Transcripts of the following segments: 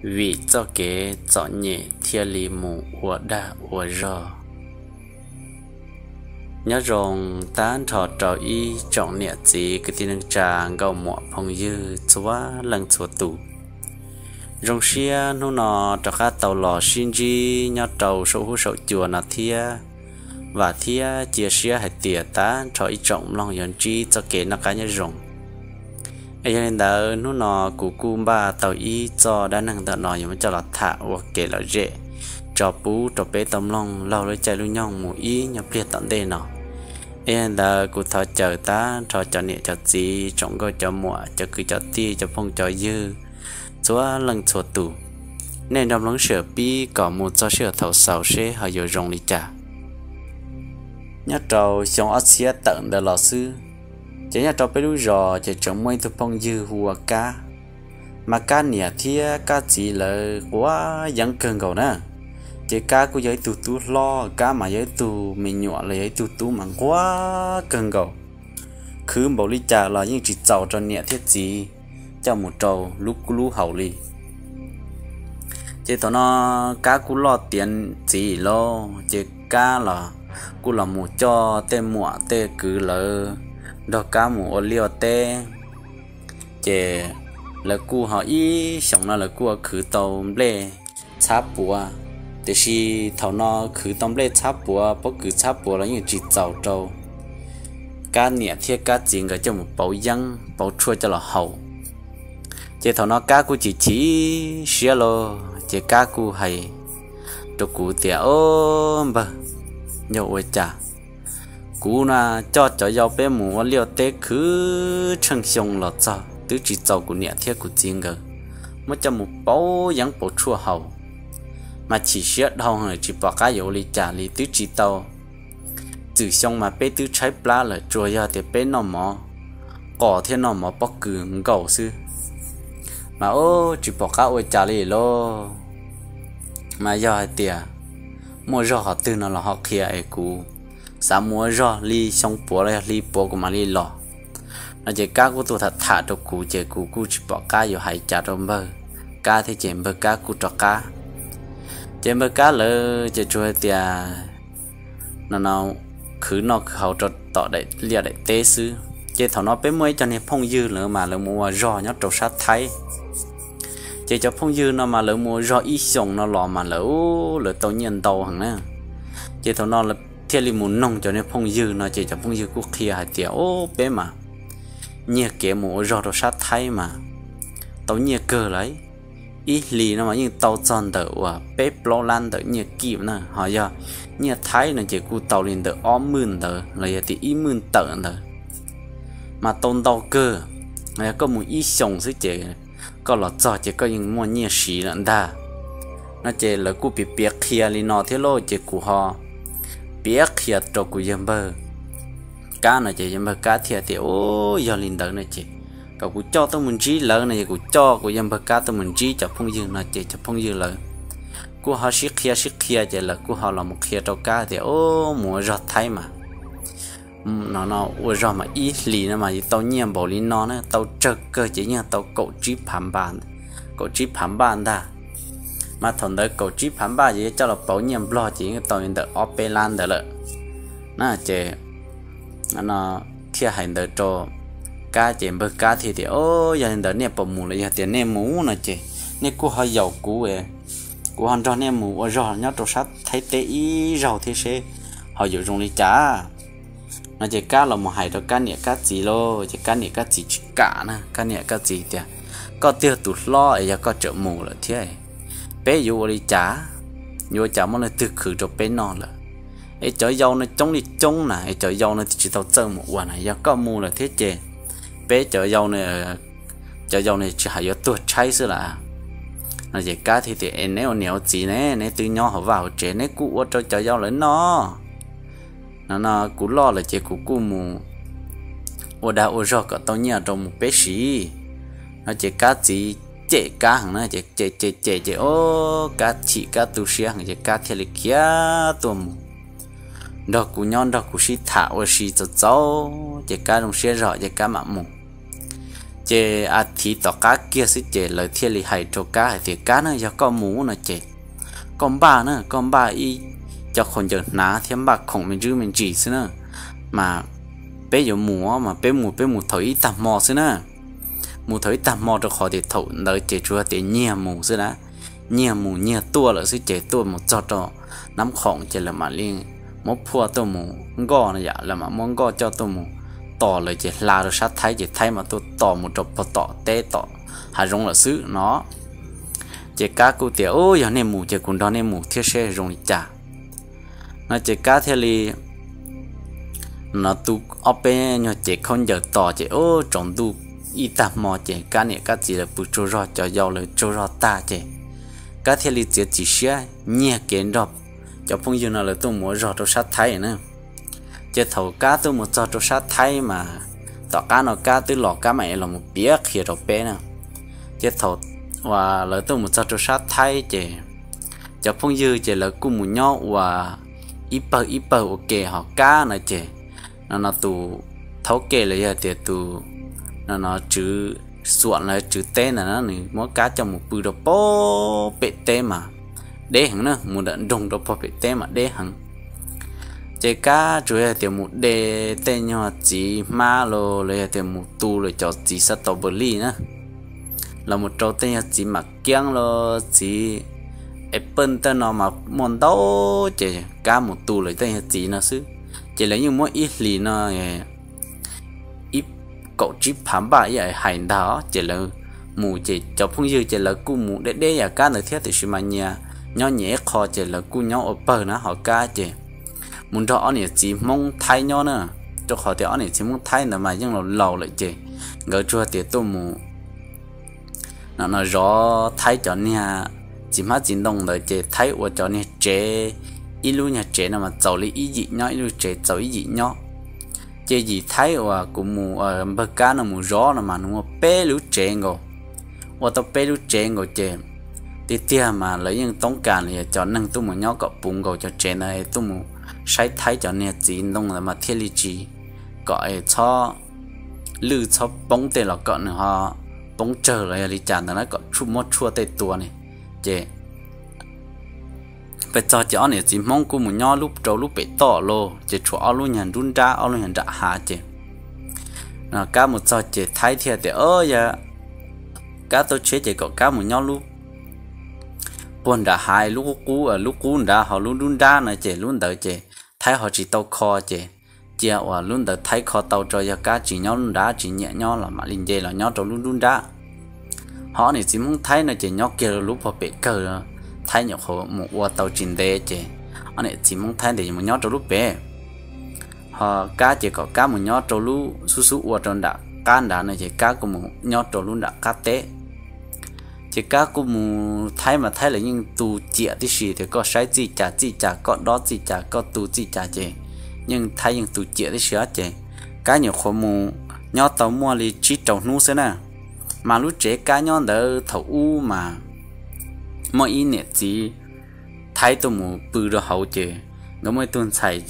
Vim txoj kev txom nyem thiaj li mus ua dag ua zog. Nyob zoo tag nrho rau ib tsoom niam txiv kwv tij neej tsa nkauj muam phooj ywg txhua leej txhua tus. Zoo siab hnub no rov qab tau los sib ntsib nyob rau saum huab saum cua no thiab. Vam thiab cia siab hais tias tag nrho ib tsoom mloog yuav ntsib txoj kev noj qab nyob zoo. Es yog li ntawd hnub no kuv kuj npaj tau ib txoj dab neeg ntawm no yuav muab coj los tham ua kev lom zem tso pub rau peb tau mloog laug lub caij lub nyoog mus ib nyuag pliag tom ntej no. Es yog li ntawd kuv thov caw tag nrho cov niam cov txiv, tsoom nkauj cov muam, cov kwv cov tij, cov phooj cov ywg txhua leej txhua tus, nej nrog mloog sij hawm pib kom mus txog sij hawm thaum xaus seb ho yuav zoo li cas. Nyob rau xyoo ob txhiab tawm ntawd los xwb, ces nyob rau peb lub zos ces tseem muaj ib tug phooj ywg hu ua Kab. Mas Kab niam thiab Kab txiv lawv quav yeeb kawg nkaus na. Ces Kab kuj yog ib tug tub hlob, Kab mas yog ib tug me nyuam los yog ib tug tub mas nquag kawg nkaus. Khwv npaum li cas los yeej tsis txaus rau niam thiab txiv coj mus rau lub kub lub haus li. Ces thaum no Kab kuj loj tiav txiv lawm, ces Kab los kuj los mus coj tej muam tej kwv lawv nrog Kab mus ua liaj ua teb. Ces lawv kuj ho ib xyoos no lawv kuj ua khwv tau nplej txhab puav, tiam sis thaum no khwv tau nplej txhab puav, pob kws txhab puav los yeej tsis txaus rau Kab niam thiab Kab txiv nkawd coj mus pauv yeeb pauv tshuaj coj los haus. Ces thaum no Kab kuj chim chim siab lawm, ces Kab kuj hais rau kuv tias, Ob npawg, yog ua cas kuv na coj cov yau peb mus ua liaj teb khwv tsheej xyoo los txog twb tsis txaus kuv niam thiab kuv txiv nkawd muab coj mus pauv yeeb pauv tshuaj haus, mas chim siab dhau heev tsis pom qab yuav ua li cas li, twb tsis tau txwm xyoo mas peb twb tshaib plab lawm, tsuas yog tias peb noj mov qos thiab noj mov pob kws nkaus xwb, mas ub tsis pom qab ua cas li lauj. Mas yog hais tias muaj zog qhov twg no los ho qhia es kuv xav mus ua zog li xyoo puav los yog hli puav kuv mam li los. No ces Kab kuj tuaj tham tham rau kuv ces kuv kuj tsis pom qab yuav hais cas rau npawg Kab thiab ces npawg Kab kuj rov qab. Ces npawg Kab lawv ces tsuas hais tias no no khwv noj khwv haus rau tom daim liaj daim teb xwb. Ces thaum no peb muaj ib co niag phooj ywg lawv mas lawv mus ua zog nyob rau sab Thaib. Ces cov phooj ywg no mas lawv mus ua zog ib xyoos no los mas lawv, lawv tau nyiaj ntau heev na. Ces thaum no thiaj li mus noog cov niag phooj ywg no ces cov phooj ywg kuj qhia hais tias, Ub, peb mas nyiag kev mus ua zog rau sab Thaib mas tau nyiaj kawg lawm. Ib hlis no mas yeej tau txog ntawm uas peb plaub lab ntawm nyiaj kib na, ho yog nyiaj Thaib no ces kuj tau li ntawm ob mwj ntawd los yog tias ib mwj tawm ntawd. Mas tau ntau kawg, yog koj mus ib xyoos xwb ces koj los txog ces koj yeej muaj nyiaj siv lawm ntag. No ces lawv kuj piav piav qhia li no thiab lauj, ces kuv ho piav qhia rau kuv yawg npawg Kab no ces yawg npawg Kab thiaj tias, Ub, yog li ntawd no ces kom kuv coj tuaj mus ntsib lawv no ces kuv coj kuv yawg npawg Kab tuaj mus ntsib cov phooj ywg no ces cov phooj ywg lawv kuj ho sib qhia sib qhia ces lawv kuj ho los mus qhia rau Kab tias, Ub, mus ua zog Thaib mas no no ua zog mas ib hlis no mas tau nyiaj npaum li no na, tau tsawg kawg ces yeej tau kaum tsib phav npaj, kaum tsib phav npaj ntag. Mas thaum ntawd kaum tsib phav npaj ces yog coj los pauv nyiaj Nplog ces yeej tau li ntawm ob peb lab ntawd lawm na. Ces no thiaj hais ntawd rau Kab ces npawg Kab thiaj tias, Ob, yog li ntawd nej puas mus los yog tias nej mus no ces nej kuj ho yaum kuv, kuv ho nrog nej mus ua zog nyob rau sab Thaib teb ib zaug thiab seb ho yuav zoo li cas. No ces Kab los mus hais rau Kab niam Kab txiv lauj, ces Kab niam Kab txiv tsis kam na, Kab niam Kab txiv tias, Koj twb yog tus hlob es yog koj tseem mus lawm thiab, peb yuav ua li cas? Yuav ua cas muaj leej twg khwv rau peb noj lawm? Es cov yau no coob li coob na, es cov yau no twb tsis tau txawj mus ua na, yog koj mus lawm thiab ces peb cov yau, cov yau no tsis hais yuav tuag tshaib xwb lawm. No ces Kab thiaj tias, Es neb ua niam ua txiv ne, neb twb nyob hauv vaj hauv tsev, neb kuj ua rau cov yau lawv noj. No no kuv loj lawm ces kuv kuj mus ua dag ua zog kom tau nyiaj rau mus peb siv. No ces Kab txiv cem Kab heev na, ces cem cem cem ces ob Kab chim Kab tu siab heev ces Kab thiaj li khiav tuaj mus nrog kuv nyob nrog kuv sib tham ua si txaus txaus ces Kab zoo siab zog ces Kab mam mus. Ces a thiv tom qab kiag xwb ces lawv thiaj li hais rau Kab hais tias, Kab na, yog koj mus no ces koj npaj na, koj npaj ib co khaus ncaws hnav thiab npaj khoom me ntsis me ntsis xwb na, mas peb yuav mus mas peb mus peb mus thaum ib tag hmo xwb na. Mus thaum ib tag hmo rau qhov tias thaum ntawd ces tsuas tias nyiag mus xwb na, nyiag mus nyiag tuaj lawm xwb ces tuaj mus txog rau Nab Khoom ces lawv mam li muab phuaj tuaj mus nkoj no yom, lawv mam muab nkoj coj tuaj mus tos lawv ces hla rau sab Thaib ces Thaib mam tuaj tos mus rau puag tom teb tom hav zoov lawm xwb no. Ces Kab kuj tias, Ub, yog nej mus ces kuv nrog nej mus thiab seb zoo li cas no ces Kab thiaj li no tu ob peb nyuag cev khaub ncaws tos ces ub tsaus ntuj ib tag hmo ces Kab niam Kab txiv lawv pw tsaug zog, cov yau lawv tsaug zog tag ces Kab thiaj li txiav txim siab nyiag kev nrog cov phooj ywg no lawv tuaj mus ua zog rau sab Thaib na. Ces thaum Kab tuaj mus txog rau sab Thaib mas tom qab no Kab twb los Kab mam los mus piav qhia rau peb na. Ces thaum uas lawv tuaj mus txog rau sab Thaib ces cov phooj ywg ces lawv kuj mus nyob ua ib pawg ib pawg ua ke, ho Kab no ces no no tus thaub ke los yog tias tus no no tswv xuam los tswv teb ntawd na nws muab Kab coj mus pw rau pem teb mas deb heev na, mus nram nroog rau pem teb mas deb heev. Ces Kab tsuas yog tias mus de tej nyuag txiv hmab los los yog tias mus tu lawm cov txiv xav tau pawg lij na, los mus rau tej nyuag txiv mam kiab los txiv apple tej no mas muaj ntau, ces Kab mus tu lawm tej nyuag txiv no xwb. Ces lawv yeej muab ib hlis no ib kaum tsib phav npaj ib hais ntag ces lawv mus ces cov phooj ywg ces lawv kuj mus deb deb yam Kab ntawd thiab tiam sis mas nyias nyob nyias ib qho ces lawv kuj nyob ua pawg na, ho Kab ces mus nrog ob niam txiv Hmoob Thaib nyob na, rau qhov tias ob niam txiv Hmoob Thaib ntawd mas yeej laus laus lawm ces nkawd tsuas tias tuaj mus no no zov Thaib cov niag txiv hmab txiv ntoo ntawd ces Thaib ua cov niag tsev, ib lub nyuag tsev no mas txaus li ib yim nyob, ib lub tsev txaus ib yim nyob. Ces yim Thaib uas kuv mus npawg Kab no mus zov no mas nws ua peb lub tsev nkaus, ua tau peb lub tsev nkaus ces tiag tiag mas lawv yeej toob kas los yog cov neeg tuaj mus nyob kom puv nkaus cov tsev ntawd es tuaj mus saib Thaib cov niag txiv ntoo ntawd mas thiaj li tsis kom es txhob lwj txhob poob tej los kom nws ho poob tsawg los yog li cas ntawd na, kom muab tshuaj tej tua ne. Ces pes txog ces ob niam txiv Hmoob kuj mus nyob lub rau lub pem toj lauj, ces tshuav ob lub nyuag nruab nrab ob lub nyuag nram hav ces Kab mus txog ces Thaib thiaj tias, Yog Kab tau tshiab ces kom Kab mus nyob lub puag nram hav lub qub qub, lub qub nrad ho lub nruab nrab no ces lub ntawd ces Thaib ho tsis tau kho ces cia uas lub ntawd Thaib kho tau tso, yog Kab tsis nyob lub nrad tsis nyiam nyob los mam li nce los nyob rau lub nruab nrab. Ho ob niam txiv Hmoob Thaib no ces nyob kiag lub puag pem kawg, Thaib nyuam qhuav mus ua tau tsis ntev ces ob niam txiv Hmoob Thaib ntawd mus nyob rau lub pem. Ho Kab ces kom Kab mus nyob rau lub xub xub ua rau nram qab nrad no ces Kab kuj mus nyob rau lub nram qab teb. Ces Kab kuj mus, Thaib mas Thaib lawv yeej tu ciam tib si tias koj saib txij cas txij cas, koj dob txij cas koj tu txij cas ces yeej Thaib yeej tu ciam tib si os. Ces Kab nyuam qhuav mus nyob tau muaj li tsib rau hnub xwb na. Mas lub tsev Kab nyob ntawd thaum ub mas muaj ib niam txiv Thaib tuaj mus pw rau hauv ces nkawd muaj ib tug ntxhais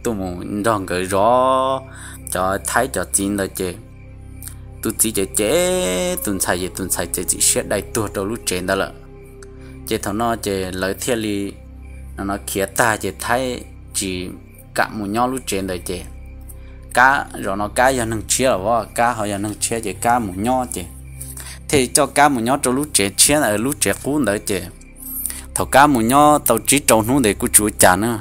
tuaj mus nrog nkawd zov cov Thaib cov txiv ntawd ces tus txiv ces cem tus ntxhais ces tus ntxhais txiav txim siab dai tuag rau lub tsev ntawd lawm. Ces thaum no ces lawv thiaj li no no khiav tag ces Thaib tsis kam mus nyob lub tsev ntawd ces Kab, zaum no Kab yog neeg tshiab los as, Kab ho yog neeg tshiab ces Kab mus nyob ces thiaj li coj Kab mus nyob rau lub tsev tshiab, lub tsev qub ntawd ces thaum Kab mus nyob tau tsib rau hnub ntawd kuj tsis ua cas na.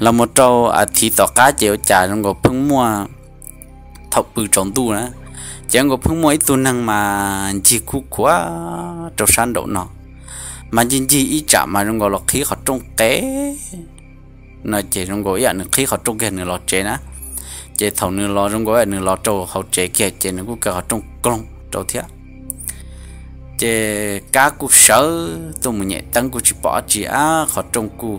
Los mus rau a thiv tom qab ces ua cas zoo nkaus pheej muaj, thaum pw tsaus ntuj na, ces zoo nkaus pheej muaj ib tug neeg mas ncig khuj khuav rau sab nraum no, mas ncig ncig ib tsam mas zoo nkaus los qhib qhov rooj qe no ces zoo nkaus ib yam nws qhib qhov rooj kiag nws los tsev na. Ces thaum nws los zoo nkaus ib yam nws los rau hauv tsev kiag ces nws kuj kaw qhov rooj kloog rau thiab. Ces Kab kuj sawv tuaj mus nyem teeb kuj tsis pom dab tsi, ab qhov rooj kuj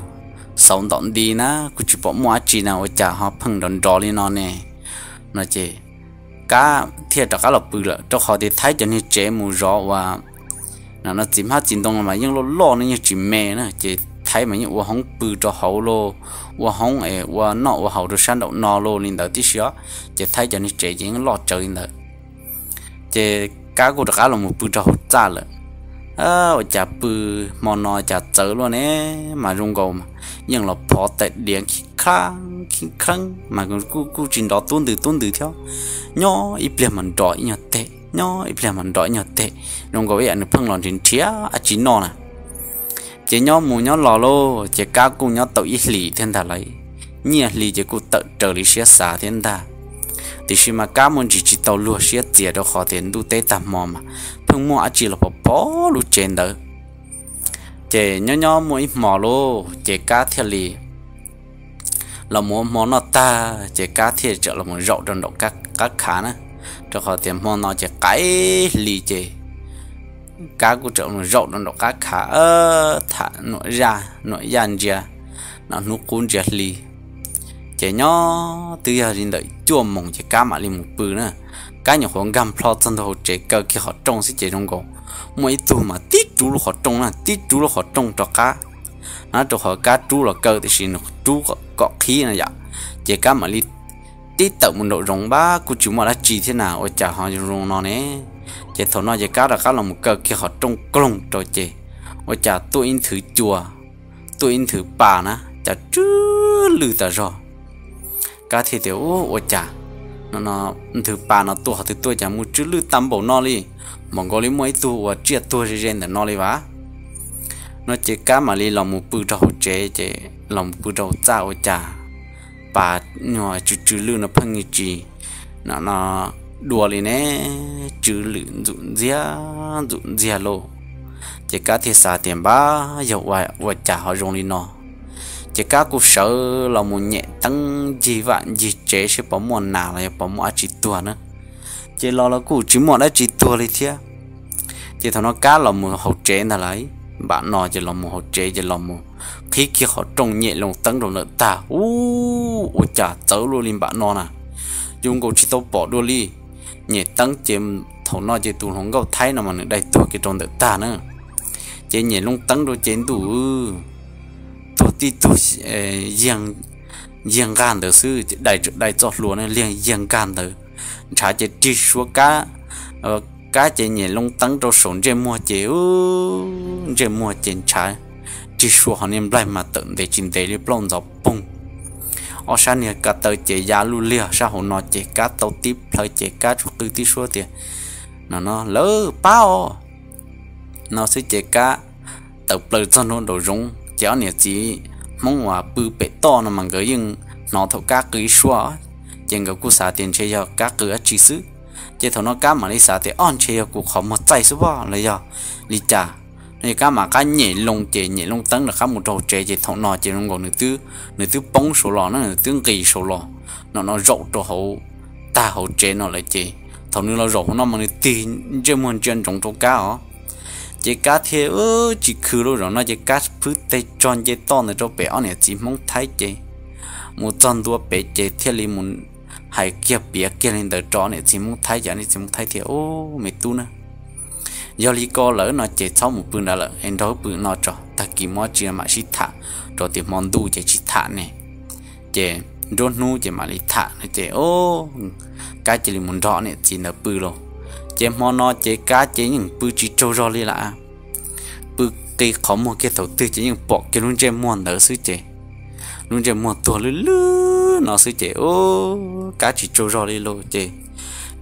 xauv ntom nti na, kuj tsis pom muaj dab tsi na, ua cas ho pheej nrov nrov li no ne no ces Kab thiaj rov qab los pw lawm, rau qhov tias Thaib cov niag tsev mus zov uas no txiv hmab txiv ntoo mas yeej loj loj ne, yeej tsis me na, ces Thaib mas yeej ua hoob pw rau hauv lauj, ua hoob es ua noj ua haus rau sab nraum no lauj li ntawd tib si os. Ces Thaib cov niag tsev ces yeej loj tsawv li ntawd. Ces Kab kuj rov qab los mus pw rau hauv txaj lawm. Ua cas pw hmo no cas txawv luaj ne, mas zoo nkaus yeej los phov tais diav khib kheeb khib kheeb mas kuj kuj tsis nrov tub ntws tub ntws thiab. Nyob ib pliag mas nrov ib nyuag teg, nyob ib pliag mas nrov ib nyuag teg, zoo nkaus ib yam nws pheej los nrhiav nrhiav dab tsi noj na. Ces nyob mus nyob los lauj, ces Kab kuj nyob tau ib hlis thiab ntag lauj. Nyiaj hli ces kuj tawm raws li siab xav thiab ntag. Tiam sis mas Kab muaj ntsis tsis tau luag siab txias rau qhov tias ntuj teb tag hmo mas pheej muaj dab tsi los phov phov lub tsev ntawd. Ces nyob nyob muaj ib hmo lauj, ces Kab thiaj li los mus ua hmo noj tag ces Kab thiaj txawm los mus zaum rau nraum qab khav na, rau qhov tias hmo no ces qaim hli ces Kab kuj txawm mus zaum rau nraum qab khav tham nuam yaj ntsia, no hnub qub ntsia hli. Ces nyob twb yog li ntawm cuaj moos ces Kab mam li mus pw na. Kab nyuam qhuav nkag plho txog ntua hauv tsev kaw kiag qhov rooj xwb ces zoo nkaus muaj ib tug mas tib rub lub qhov rooj na, tib rub lub qhov rooj rau Kab. Na rau qhov Kab rub los kaw tiam sis nws rub kom qhib no yom, ces Kab mam li tib tawm mus nraum zoov npab kuj tsis muaj dab tsi thiab na, ua cas ho zoo no ne. Ces thaum no ces Kab rov qab los mus kaw kiag qhov rooj kloog rau ces ua cas tuaj ib nthwv cua, tuaj ib nthwv pas na, cas tsw lwj tas zog. Kab thiaj tias, Ua cas no nthwv pas no tuaj qhov twg tuaj cas mus tsw lwj tag npaum no li, npaum nkaus li muaj ib tug uas tsiaj tuag ze ze ntawm no li vas? No ces Kab mam li los mus pw rau hauv tsev ces los mus pw rau hauv txaj ua cas pas nyuag tsw tsw lwj no pheej tsis, no no, dua li ne, tsw lwj ntxum ntxiag ntxum ntxiag lauj. Ces Kab thiaj xav tias npab yog ua cas ho zoo li no. Ces Kab kuj sawv los mus nyem teeb ncig vaj ncig tsev seb puas muaj nas los yog puas muaj dab tsi tuag na. Ces los los kuj tsis muaj dab tsi tuag li thiab. Ces thaum no Kab los mus hauv tsev ntag lauj, npam no ces los mus hauv tsev ces los mus qhib kiag qhov rooj nyem loo teeb rau ntawm tag, ua cas txawv luaj li npam no na, zoo nkaus tsis tau pom dua li. Nyem teeb ces thaum no ces tus hluas nkauj Thaib no mas nws dai tuag kiag rau ntawm tag na. Ces nyem loo teeb rau ces ntuj, tuag tib tug yiag nqag ntawd xwb, dai txoj hlua na, liag yiag nqag ntawd, ntshav ces rig suab Kab, Kab ces nyem loo teeb rau saum ntsej muag ces ntsej muag ces ntshav rig suab ho niag nplaig mas tawm ntev tsis ntev li plaub ntxov poog. Ob sab niag ko taw ces ya luj liag sab hauv no ces Kab tau tib plhaw ces Kab tsuas qw tib suab tias, No no lawv pab os, no xwb ces Kab tawm plaws txog ntua nraum zoov ces ob niam txiv Hmoob uas pw pem toj no mas nkawd yeej hnov thaum Kab qw ib suab, ces nkawd kuj xav tias ntshe yog Kab qw dab tsi xwb. Ces thaum no Kab mam li xav tias ob ntshe yog kuv qhov muag txaij xwb pob los yog li cas. No ces Kab mam qab nyem loo ces nyem loo teeb rov qab mus rau hauv tsev ces thaum no ces zoo nkaus nws twb poob saud los na, nws twb nqis saud los, no no zaum rau hauv tag hauv tsev no lawm ces thaum nws los zaum hauv no mas nws tig ntsej muag ntsia ntsoov rau Kab os. Ces Kab thiaj tsis khw lawm, zaum no ces Kab phwb tes tsog nce toj ntawd rau pem ob niam txiv Hmoob Thaib ces mus txog ntua pem ces thiaj li mus hais kiag piav kiag li ntawd rau ob niam txiv Hmoob Thaib ces ob niam txiv Hmoob Thaib thiaj, Ub, me tub na, yog li ko lawm no ces txhob mus pw nrad lawm es nrog wb pw no tso, tag kis muaj tsi mam sib tham, rau tias hmo ntuj ces tsis tham ne. Ces nruab hnub ces mam li tham no ces Kab cia li mus nrog ob niam txiv ntawd pw lauj. Ces hmo no ces Kab ces yeej pw tsis tsaug zog li lawm, pw qi qhov muag kiag thaum twg ces yeej pom kiag lub ntsej muag ntawd xwb ces lub ntsej muag tuag lwj lwj no xwb ces Kab tsis tsaug zog li lauj ces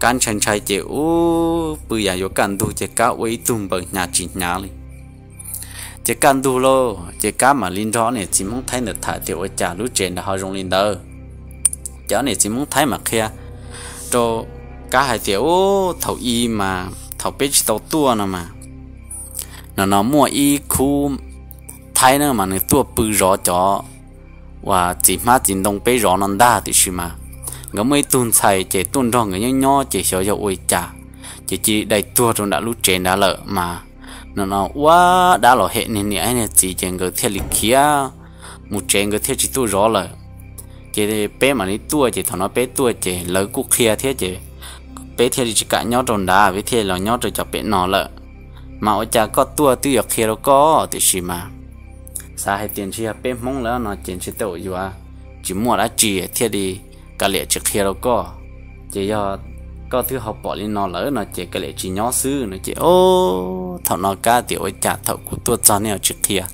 Kab ntshai ntshai ces ub, pw yam yuav kaj ntug ces Kab ua ib tug npaws hnyav tsis hnyav li. Ces kaj ntug lauj ces Kab mam li nrog ob niam txiv Hmoob Thaib ntawd tham tias ua cas lub tsev ntawd ho zoo li ntawd. Ces ob niam txiv Hmoob Thaib mas qhia rau Kab hais tias, Ub, thaum i mas thaum peb tsis tau tuaj no mas, no no muaj ib khub Thaib na mas nws tuaj pw zov cov uas txiv hmab txiv ntoo peb zov no ntag, tiam sis mas nkawd muaj ib tug ntxhais ces tuaj nrog nkawd nyob nyob ces xyov yog ua li cas ces cia li dai tuag rau nram lub tsev nrad lawm mas, no no ua dab los hem niag niam niag txiv ces nkawd thiaj li khiav mus tsev, nkawd thiaj tsis tuaj zov lawm. Ces peb mam li tuaj ces thaum no peb tuaj ces lawv kuj qhia thiab ces peb thiaj li tsis kam nyob rau nrad, peb thiaj li los nyob rau cov pem no lawm. Mas ua cas koj tuaj twb yuav qhia rau koj tiam sis mas xav hais tias ntshe yog peb Hmoob lawm no ces ntshe tej uas yuav tsis muaj dab tsi thiaj li kav liam tsis qhia rau koj. Ces yog koj twb ho pom li no lawm no ces kav liam tsis nyob xwb no ces, o, thaum no Kab tias ua cas thaum kuv tuaj txog nej ho tsis qhia,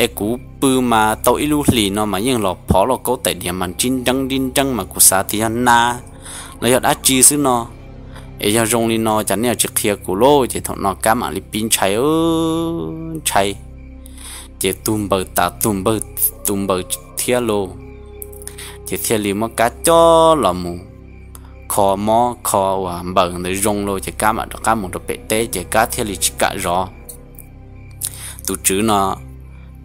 es kuv pw mas tau ib lub hlis no mas yeej los phov lauj, kaub tais diav mas nrib nreeb nrib nreeb mas kuv xav tias yog nas los yog dab tsi xwb no, es yog zoo li no cas nej ho tsis qhia kuv lauj. Ces thaum no Kab mam li pib ntshai, ntshai, ces tus npaws tas tus npaws, tus npaws thiab lauj. Ces thiaj li muab Kab coj los mus kho mob kho uas npaws ntawd zoo lauj ces Kab mam rov qab mus rau pem teb ces Kab thiaj li tsis kam zov tus tswv no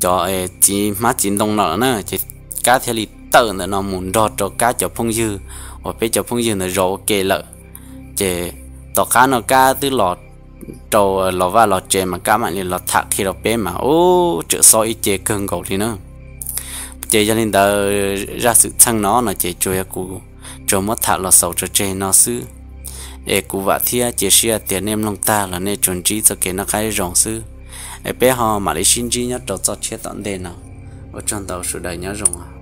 cov txiv hmab txiv ntoo no lawm na. Ces Kab thiaj li tawm ntawm no mus nrog rau Kab cov phooj ywg uas peb cov phooj ywg ntawd zov ua ke lawm. Ces tom qab no Kab twb los rau los vaj los tsev mas Kab mam li los tham qhia rau peb mas ub tsawm xob ib ce kawg nkaus li na. Ces yog li ntawd zaj xwm txheej no no ces tsuas yog kuv tsuas muab tham los xaus tso tseg no xwb. Es kuv vam thiab cia siab tias nej mloog tag los nej tsuas ntsib txoj kev noj qab zoo xwb. Es peb ho mam li sib ntsib nyob rau txoj tshiab tom ntej no. Ua tsaug ntau, sawv daws nyob zoo.